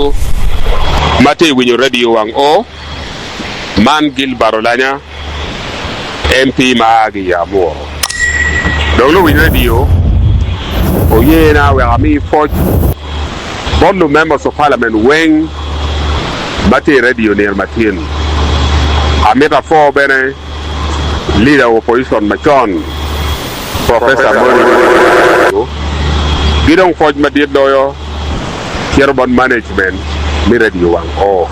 ducu ma tye winyo radio wang o, man Gilbert Olanya, MP ma a ki i Amuru. Dong luwiny radio oye na wek ami pwoc bot lu members of parliament weng ma tye i radio nino matin. Amito apwo bene leader of opposition macon Professor Mary Gi dong pwoc madit loyo cito bot management me radio wang oo.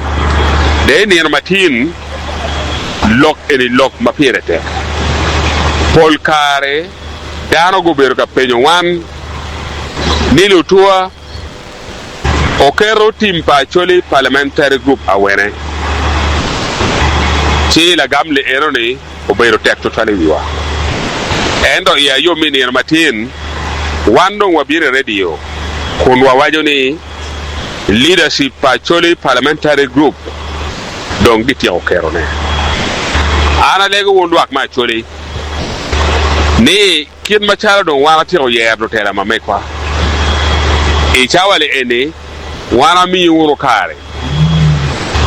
De i nino matin lok eni lok ma pire tek. Pol kare dano gubedo ka penyo wan ni lutuwa oketo tim pa Acholi Parliamentary Group awene? Ci lagam li eno ni obedo tek tutwal i wiwa. Ento i ayom i nino matin, wan dong wabino i radio kun wawaco ni leadership pa Acholi Parliamentary Group dong gityeko ketone. An alego wun lwak me Acholi ni kit macalo dong wan atyeko yero lutela ma megwa i cawa-li eni, wan amiyo wunu kare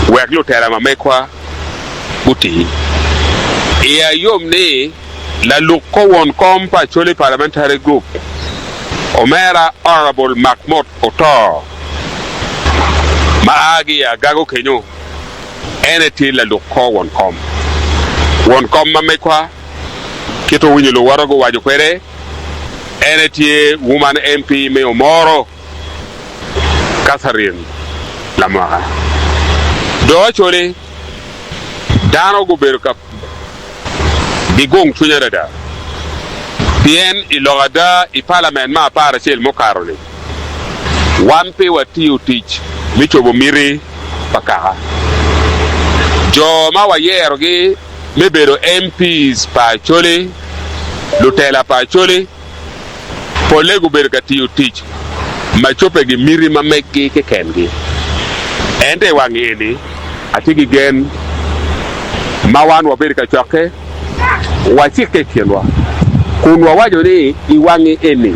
wek lutela ma megwa guti. Iya yom ni laluk kor won kom pa Acholi Parliamentary Group, Omera Honourable Makmot Otor ma a ki i Agago kenyo, en aye tye laluk kor won kom. Won kom ma megwa, kit owinyo luwote guwaco kwede, en aye tye Woman MP me Omoro, Catherine Lamwaka. Do Acholi dano gubedo ka gigung cwiny adada pien i lok ada i palament me aparacel mukato-ni, wan pe watiyo tic me cobo miti pa kaka. Jo ma wayerogi me bedo MPs pa Acholi, lutela pa Acholi, Polle gubedo ka tiyo tic ma cobbe ki miti ma meggi kekengi. Ento i wang eni, atye ki gen ma wan wabedo i kacokke, wacikke i kinwa kun wawaco ni i wang eni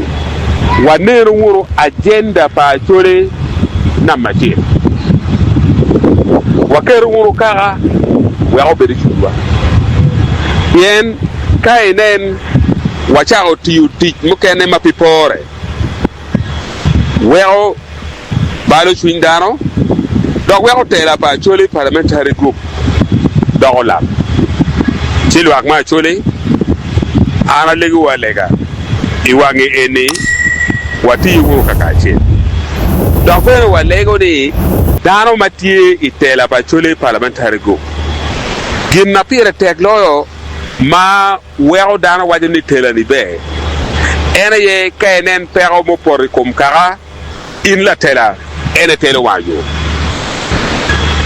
wanenu wunu ajenda pa Acholi namba acel. Waketo wunu kaka wek obed i cwinywa. Pien ka inen wacako tiyo tic mukene ma pe pore, weko balo cwiny dano dok weko tela pa Acholi Parliamentary Group doko lam. Ci lwak me Acholi, an alegowu alega i wangi eni watiyo wunu kakacel. Dok bene walego ni dano ma tye i tela pa Acholi Parliamentary Group gin ma pire tek loyo ma weko dano waco ni telani ber en aye ka inen peko mupoto i kom kaka, in latela en etelo wang yo.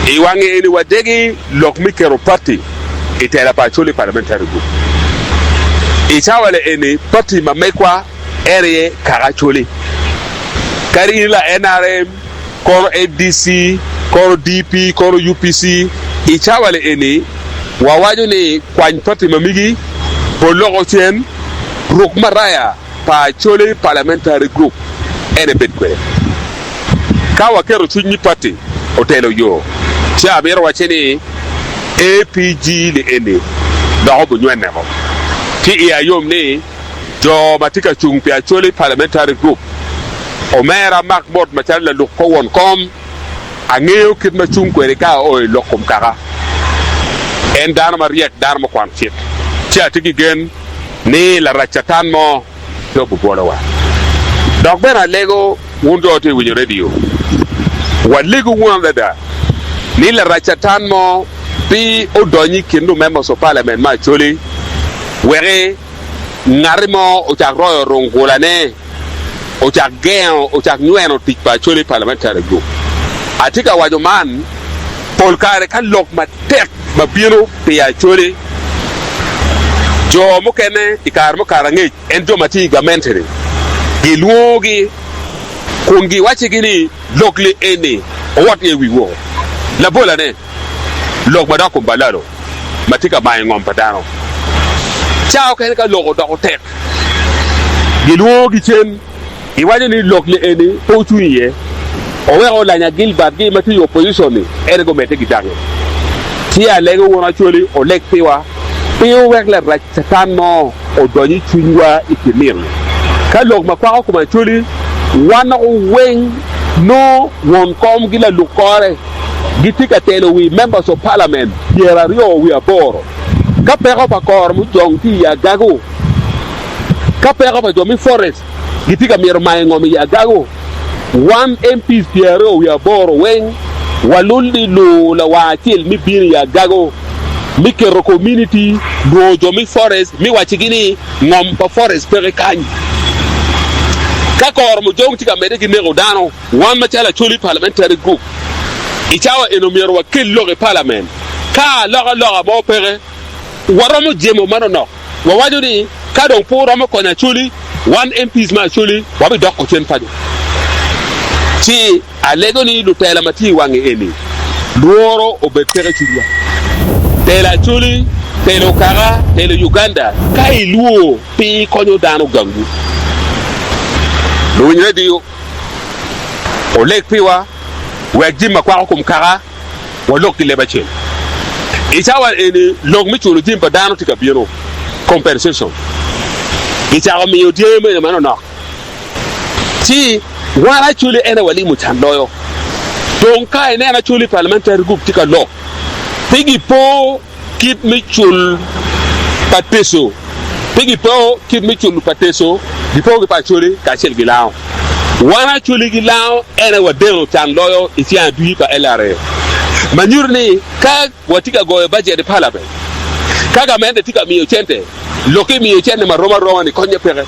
I wange eni wadegi lok me keto pati i tela pa Acholi Parliamentary Group. I cawa le eni pati ma mekwa en aye kaka Acholi. Kadi in la NRM, kono ADC, kono DP, kono UPC, i cawa li eni wawaco ni kwany pati ma migi, bol loko cen, ruk maraya pa Acholi Parliamentary Group en ebed kwede. Ka waketo cwiny ni pati otelo yo, ci amito wacce ni APG li eni dok obunywenneko. Ci iya yom ni Jo ma tye ka cung pi Acholi Parliamentary Group, Omera mak mot macalo laluk kor won kom, angeyo kit ma cung kwede ka ao i lok kom kaka. En dano maryek, dano mukwano cik. Ci atye ki gen ni larac catan mo pe obubwolowa. Dok bene alego wun jo tye winyo radio, walego wun adada ni larac catan mo pe odony i kin lumembers of parliament me Acholi weki Ngati mo ocak royo rungulane, ocak gengo, ocak nyweno tic pa Acholi Parliamentary Group. Atye ka waco man pol kare ka lok matek ma bino pi Acholi, jo mukene i kare mukato angec en jo ma tye i gamente-ni gilwongogi kun giwacigi ni lok li eni owot iye wi woko. Labolane, lok madok kom balalo. ma tye ka mayo ngom pa dano. Ca okene ka lok odoko tek, gilwongogi cen, giwaco ni lok li eni pe ocung iye. Oweko Olanya Gilbert gi ma tye i opposition ni en aye gumedde ki dange. Ci alego wun Acholi oleg piwa pe wuwek larac catan mo odony i cwinywa i kin nino-ni. Ka lok ma kwako kom Acholi wanoko weng nongo won kom ki laluk kore gitye ka telo wi Members of Parliament 28 ka peko pa kor mujong tye i agago, ka peko pa jo me forest gitye ka mito mayo ngom i agago, wan MPs 28 weng walul ni lur lawang acel me bino i agago me keto community lwongo jo me forest me wacigi ni ngom pa forest peke kany. Ka kor mujong tye ka medde ki neko dano, wan macalo Acholi Parliamentary Group i cawa eni omyero wakel lok i parliament ka alokaloka mo peke waromo jemo manonok. Wawaco ni ka dong pe wuromo konyo Acholi, wan MPs me Acholi wabidoko cen paco. Ci alego ni lutela ma tye i wange eni lworo obed peke i cwinywa. Telo Acholi, telo kaka, telo Uganda, ka ilwor pe ikonyo dano gangwu. Luwiny radio oleg piwa wek jami ma kwako kom kaka walok ki leb acel. I cawa eni, lok me culo jami pa dano tye ka bino, compensation. Gicako miyo dyangi mene manonok, ci wan Acholi en aye walimo can loyo. Dong ka ineno Acholi Parliamentary Group tye ka lok, pe gipo kit me cul pa teco, pe gipo kit me culo pa teco, gipo ki pa Acholi kacel ki Lango. Wan Acholi ki Lango en aye wadeno can loyo i ceng adwi pa LRA. Ma nyuto ni ka watye ka goyo bajet i palament, ka gamente tye ka miyo cente, lokke miyo cente ma rom aroma ni konye peke.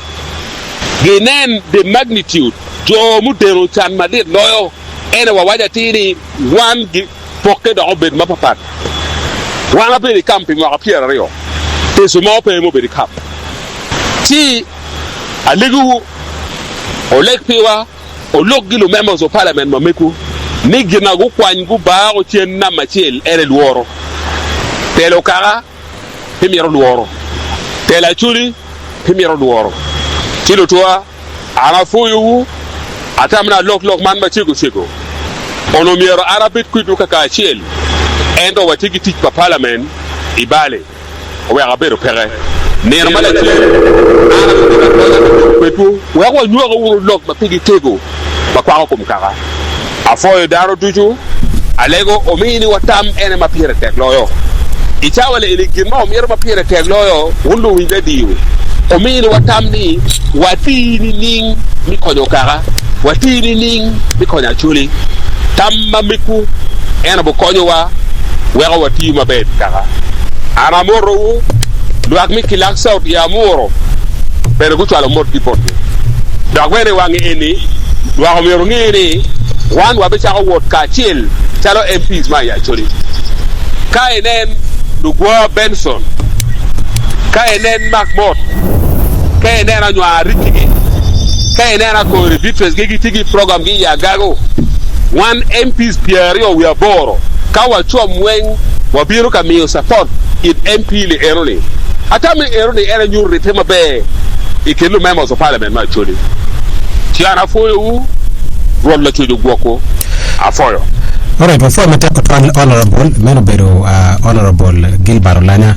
Ginen the magnitude, jo mudeno can malit loyo en aye wawaco atir ni wan gi. Pokke dok obed mapapat. Wan abedo i kamp pi mwaka 20, teco mo pe mubedo i kamp. Ci alegowu, oleg piwa, olok gi lumembers of parliament ma mekwu ni gin na gukwany gubako cen namba acel en aye lworo. Telo kaka pe mito lworo. Telo Acholi pe mito lworo. Ci lutwa. An apwoyowu, atamo ni alok lok man macego cego. Onongo myero an abed kwedwu kaka acel, ento watye ki tic pa palament i bale oweko abedo peke. Nino ma lacen, an abibedo agonya me bedo kwedwu wek wanywako wunu lok ma pigi tego ma kwako kom kaka. Apwoyo dano ducu, alego ominiwa tam ene ma pire tek loyo. I cawa eni gin ma wamito ma pire tek loyo, wun luwiny radio, ominiwa tam ni wati nining me konyo kaka, wati nining me konyo Acholi. Tam ma mekwu en obikonyowa weko watiyo maber pi kaka. An amotowu, lwak me Kilak South i Amuro bene gucwalo motgi botwu. Dok bene i wange eni, lwak omyero onge ni wan wabicako wot kacel calo MPs ma i Acholi. Ka inen Lugwa Benson, ka inen Mark Mott, ka inen Anywar Ricky-gi, ka inen Akori Beatrice-gi gitye ki program-gi i Agago, wan MPs 28 ka wacom weng wabino ka miyo support it MP li eno-ni. Atamo ni eno-ni en aye nyuto ribbe maber i kin lu Members of Parliament me Acholi. Ci an apwoyowu, Rwot Lacwec ogwokwu. Apwoyo. Alright, wapwoyo matek tutwal Honourable, meno obedo Honourable Gilbert Olanya.